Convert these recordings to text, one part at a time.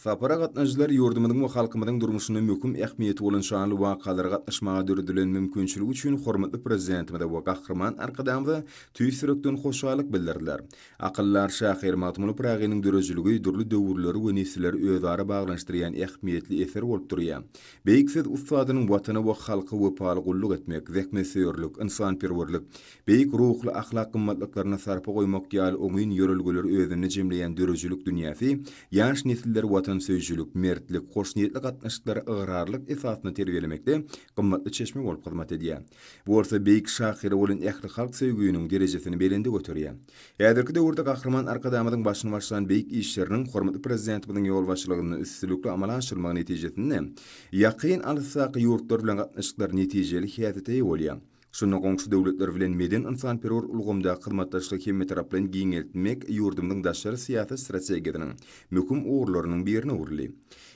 Sapara gatnaşyjylar ýurdumyzyň we halkymyzyň durmuşynda möhüm ähmiýeti bolan şanly wakalara gatnaşmaga döredilen mümkinçilik üçin hormatly Prezidentimize we Gahryman Arkadagymyza tüýs ýürekden hoşallyk bildirdiler. Akyldar şahyr Magtymguly Pyragynyň döredijiligi dürli döwürleri we nesilleri özara baglanyşdyrýan ähmiýetli eser bolup durýar. Beýik söz ussadynyň Watana we halka wepaly gulluk etmek, zähmetsöýerlik, ynsanperwerlik, beýik ruhly ahlak gymmatlyklaryna sarpa goýmak ýaly oňyn ýörelgeleri özünde jemleýän döredijilik dünýäsi ýaş nesilleri watansöýüjilik, mertlik, hoşniýetli gatnaşyklara ygrarlylyk esasynda terbiýelemekde gymmatly çeşme bolup hyzmat edýär. Bu bolsa beýik şahyra bolan ählihalk söýgüniň derejesini belende göterýär. Häzirki döwürde Gahryman Arkadagymyzyň başyny başlan beýik işleriniň hormatly Prezidentimiziň ýolbaşçylygynda üstünlikli amala aşyrylmagy netijesinde ýakyn-alysdaky ýurtlar bilen gatnaşyklar netijeli häsiýete eýe bolýar. Şunda goňşy döwletler bilen medeni-ynsanperwer ulgamdaky hyzmatdaşlygy hemmetaraplaýyn giňeltmek ýurdumyzyň daşary syýasat strategiýasynyň möhüm ugurlarynyň birine öwrüldi.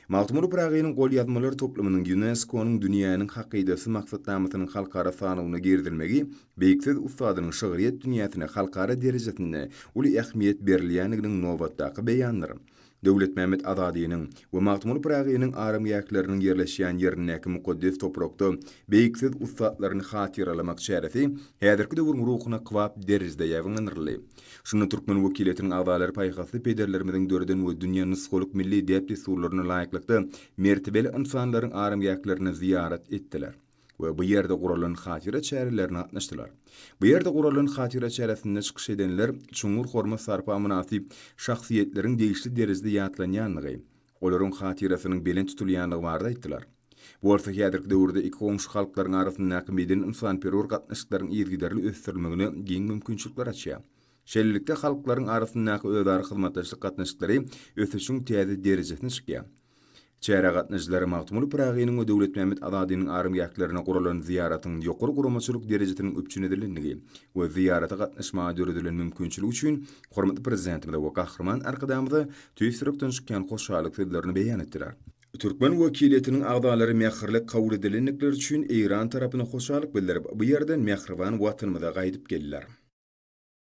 Magtymguly Pyragynyň golýazmalar toplumynyň ÝUNESKO-nyň Dünýäniň hakydasy maksatnamasynyň halkara sanawyna girizilmegi beýik söz ussadynyň şygryýet dünýäsine halkara derejesinde uly ähmiýet berilýändiginiň nobatdaky beýanydyr. Döwletmämmet Azadynyň we Magtymguly Pyragynyň aramgähleriniň ýerleşýän ýerindäki mukaddes toprakda beýik söz ussatlaryny hatyralamak çäresi häzirki döwrüň ruhuna kybap derejede ýaýbaňlandyryldy. Şunda türkmen wekiliýetiniň agzalary paýhasly pederlerimiziň döreden we dünýä nusgalyk milli däp-dessurlaryna laýyklykda mertebeli ynsanlaryň aramgählerine zyýarat etdiler we bu ýerde guralan hatyra çärelerine gatnaşdylar. Bu ýerde guralan hatyra çäresinde çykyş edenler çuňňur hormat-sarpa mynasyp şahsyýetleriň degişli derejede ýatlanýandygy, olaryň hatyrasynyň belent tutulýandygy barada aýtdylar. Bu bolsa häzirki döwürde iki goňşy halklaryň arasyndaky medeni-ynsanperwer gatnaşyklaryň yzygiderli ösdürilmegine giň mümkinçilikler açýar. Şeýlelikde, halklaryň arasyndaky özara hyzmatdaşlyk gatnaşyklary ösüşiň täze derejesine çykýar. Çärä gatnaşyjylar Magtymguly Pyragynyň we Döwletmämmet Azadynyň aramgählerine guralan zyýaratyň ýokary guramaçylyk derejesiniň üpjün edilendigi we zyýarata gatnaşmaga döredilen mümkinçilik üçin hormatly Prezidentimize we Gahryman Arkadagymyza tüýs ýürekden çykýan hoşallyk sözlerini beýan etdiler. Türkmen wekiliýetiniň agzalary mähirli kabul edilendikleri üçin eýran tarapyna hoşallyk bildirip, bu ýerden mähriban Watanymyza gaýdyp geldiler.